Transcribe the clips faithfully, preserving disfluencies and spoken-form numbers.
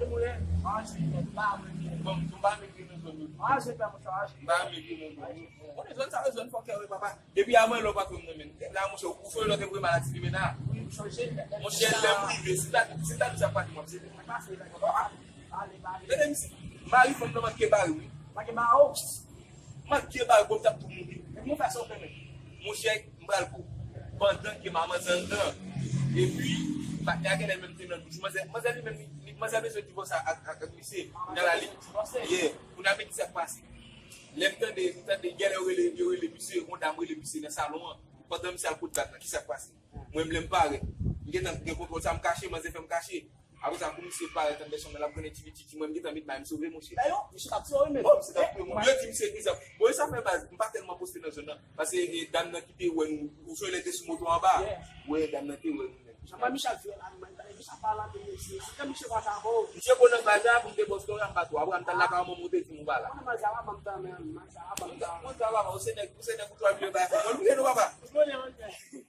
Gade moulen. Anjè, nèg pa mwen. Bon, m pa mèt nan zòn yo. Anjè, pè, monchè, anjè. M pa mèt nan zòn yo. Konnen zòn sa yo, zòn fòkè, wi, papa. Depi avan lè w pa twè m nan men. La, monchè, ou fè lòt e vre maladi li mena. Wi, m chonje. Monchè, lè m rive, si ta, si ta di sa pati m ap sede. Pase la. Pale, pale. Tande misye, mari fanm nan manke bare, wi. Manke bare, o. Manke bare, bon, m t ap tou mouri. Epi nou fè sa w fè menm. Monchè, m pral pou. Pandan ke manman anndan. Epi, patnè a genlè menm te nan douch. Manzè, manzè li menm, li, li, manzè bezwen divòse ak, ak, ak misye. Kounye a la, li, yeah, kounye a, men ki sa k pase. Lè m tande, m tande, genlè yo rele, yo rele misye, yon dam rele misye nan salon an. Pandan misye al kot dam nan, ki sa k pase? Mwen, m lè m parèt. M gentan gen kontwòl sa, m kache, manzè fè m kache. Apre sa, kou misye parèt anndan chanm nan, l ap grennen ti piti, ti mwen, m gentan met bay misye, vre, monchè. Dayè, misye t ap tiye w, menm. Bon, misye t ap tiye mwen. Yo di misye, egzanp. Bon, e sa fè baz, m pa tèlman poste nan zòn nan. Paske, e, dam nan ki te wè nou, ou jwenn lè te sou moto anba. Yeah. Wè, dam nan te wè nou, menm. Jan Michel fè la, man, misye pa la, mesye. Se ke misye pa sa, bon. Misye bon nan baz la, pou m te poste yon, m pa twò. Apre, m t al lakay manman m, ou te di m ou pa la. Mwen, manzè a pa ban m tan, menm. Manzè a pa ban m tan. Mwen, sa, papa, ou se nèg, ou se nèg, ou twò vle bay. Mwen, nou gen nou, papa. Mwen, mwen, mwen.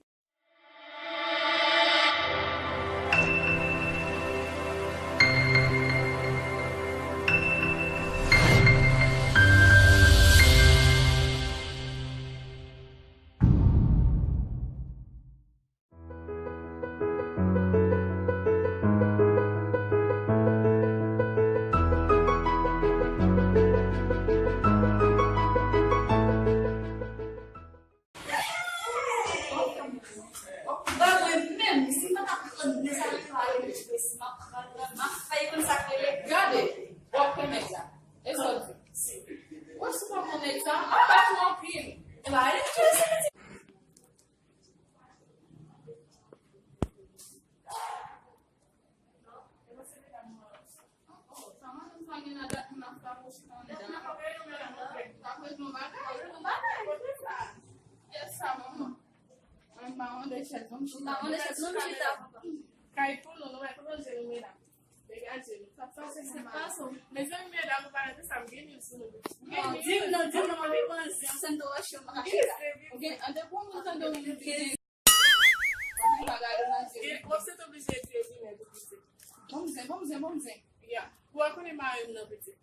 Chèz, non, m chita. Kay pou nou, nou mèt ranje nou, medam. Degaje nou. Sa, sa, se sa. Mezanmi, medam, nou pa rete sa, m gen mil sou nou. Non, di m non, di m non, mwen pi manzè, m santi w wè chou m pa ka chita. Ok, an de bon moun tande w, m gen. Ou pa gade nan zye. Ou se oblije di li, men pou piti. Bon zen, bon zen, bon zen. Ya. Ou a konnen mari m nan piti.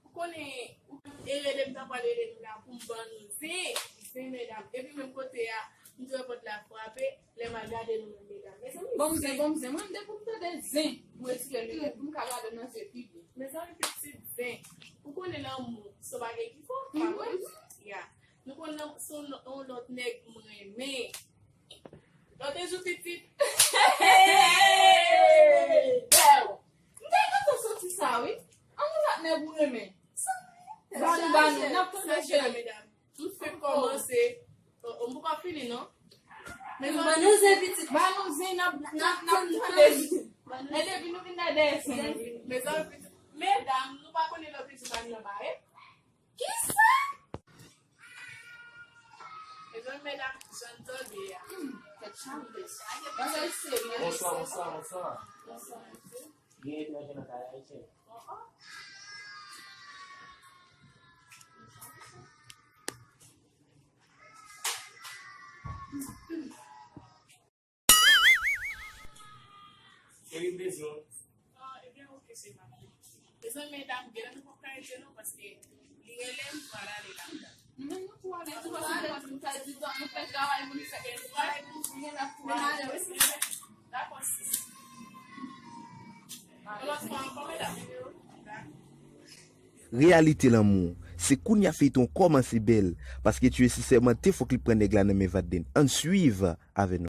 Ou konnen, ou ere depi ta pral ere nou la pou m ban nou zen, zen medam. Epi menm kote a, m t wè pòt la frape, lè m al gade nou menm medam. Mezanmi, bon zen, bon zen. Mwen, depi m tande zen, m retire linèt pou m ka gade nan zye pi byen. Mezanmi, pitit zen. Ou konnen lanmou, se yon bagay ki fò, pa vre? Ya. Nou konn nan, se yon, yon lòt nèg m renmen. Lòt jou pitit. Bèl. M te kontan santi sa, wi. An nou lòt nèg ou renmen. Ba nou, ba nou, n ap tande cheri. Tout fèt kòmanse. O, o, m poko fini, non. Ban nou zen pitit. Ba nou zen, n ap, n ap, n ap tande. Men depi nou vin nan dèyè zen. Mezanmi, pitit. Medam, nou pa konnen lòt jou ban nan bare. Kisa? Mezanmi, medam, jan n tande a. Tèt chaje. Bagay serye. Bonswa, bonswa, bonswa. Bonswa, mesye. Gen etranje nan kay ayisyen. Mezanmi, medam, genlè nou pap ka ede non, paske li rele m pral ale la. Nou menm nou tou ale tou, paske nou pa di tan, nou fè travay pou nou fè. Dakò, sis. Yon lòt fwa ankò, medam. Reyalite lanmou, se kounye a feyton kòmanse bèl, paske Tuesweet sèmante fòk li pran nèg la nan men Vaden. Ann swiv avè nou.